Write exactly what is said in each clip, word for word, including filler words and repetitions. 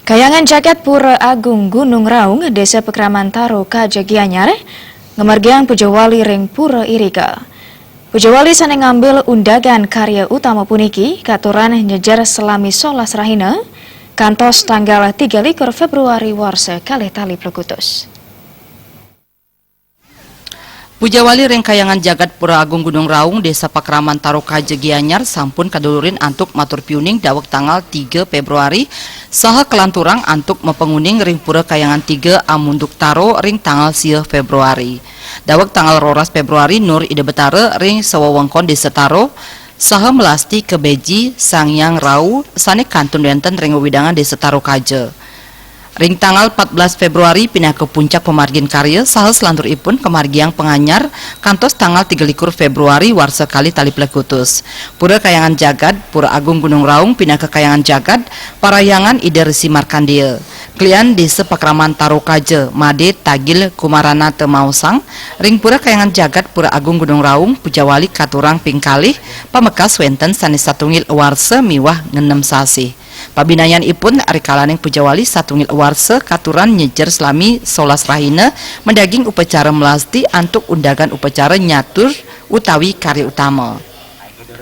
Kahyangan jagat Pura Agung Gunung Raung, Desa Pakraman Taro, Kaja Gianyar, ngamargiang pujawali ring pura irika. Pujawali sane ngambil undagan karya utama puniki katuran nyejer salami solas rahina, kantos tanggal tiga likur Februari warsa kalih tali plekutus. Pujawali ring Kahyangan Jagat Pura Agung Gunung Raung, Desa Pakraman Taro, Kaja Gianyar, sampun kadulurin antuk matur piuning daweg tanggal tiga Februari, saha kalanturang antuk mapanguning ring Pura Kahyangan tiga Amunduk Taro ring tanggal sia Februari. Daweg tanggal roras Februari, nur Ida Betara ring sawewengkon Desa Taro, saha melasti ka beji Sang Hyang Rahu sane kantun wenten ring wewidangan Desa Taro Kaja. Ring tanggal empat belas Februari pinaka puncak pamargin karya saha salanturipun kamargiang panganyar kantos tanggal tiga likur Februari warsa kalih tali plekutus. Pura Kahyangan Jagat, Pura Agung Gunung Raung pinaka kahyangan jagat parahyangan Ida Resi Markandeya. Klian Desa Pakraman Taro Kaja, Made Tagil Kumaranata maosang, ring Pura Kahyangan Jagat Pura Agung Gunung Raung, pujawali katurang ping kalih, pamekas wenten sane satunggal warsa miwah ngenem sasih. Pabinayanipun rikalaning pujawali satunggal warsa katuran nyejer salami solas rahina madaging upacara melasti antuk undagan upacara nyatur utawi karya utama.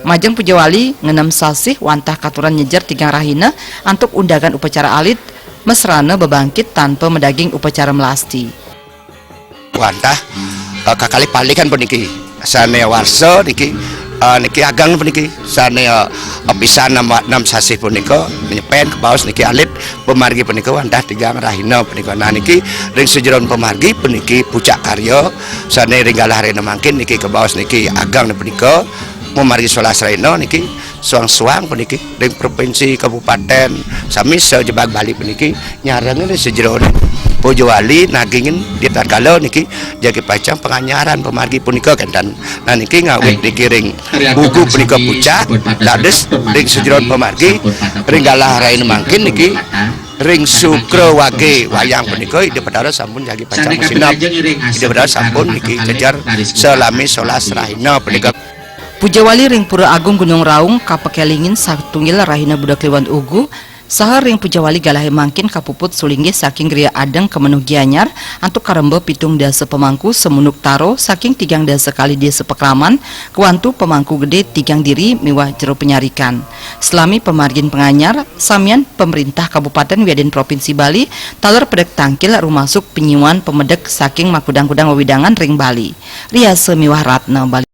Majeng pujawali ngenem sasih wantah katuran nyejer tigang rahina antuk undagan upacara alit, masrana bebangkit tanpa madaging upacara melasti. Wantah, eh, kakalih palikan puniki. Sane warsa niki, eh, niki ageng puniki. Sane, eh, pisan nam, nam sasih punika, nyepen kabaos niki alit, pamargi punika wantah tigang rahina punika. Nah, niki ring sajeroning pamargi puniki puncak karya, sane ring galah rahina mangkin niki kabaos niki ageng punika, mamargi solas rahina niki suang-suang puniki ring provinsi, kabupaten, sami sajebag Bali puniki nyarengin sajeroning pujawali nagingin di tatkala niki jagi pacang panganyaran pamargi punika kenten. Nah, niki ngawit niki ring buku punika puncak, dados ring sajeroning pamargi ring galah rahina mangkin niki ring Sukra Wage wayang punika Ida Betara sampun jagi pacang masineb. Ida Betara sampun niki jejer salami solas rahina punika. Pujawali ring Pura Agung Gunung Raung kapakelingin satunggal rahina buda kliwon ugu, saha ring pujawali galahe mangkin kapuput sulinggih saking griya adeng Kemenuh Gianyar antuk karemba pitung dasa pamangku samunduk taro saking tigang dasa kalih desa pakraman, kawantu pamangku gede tigang diri miwah jero panyarikan. Salami pamargin panganyar, samian pamrintah kabupaten wiadin provinsi Bali taler pedek tangkil rumasuk panyiuan pamedek saking makudang-kudang wewidangan ring Bali. Riasa miwah Ratna Bali.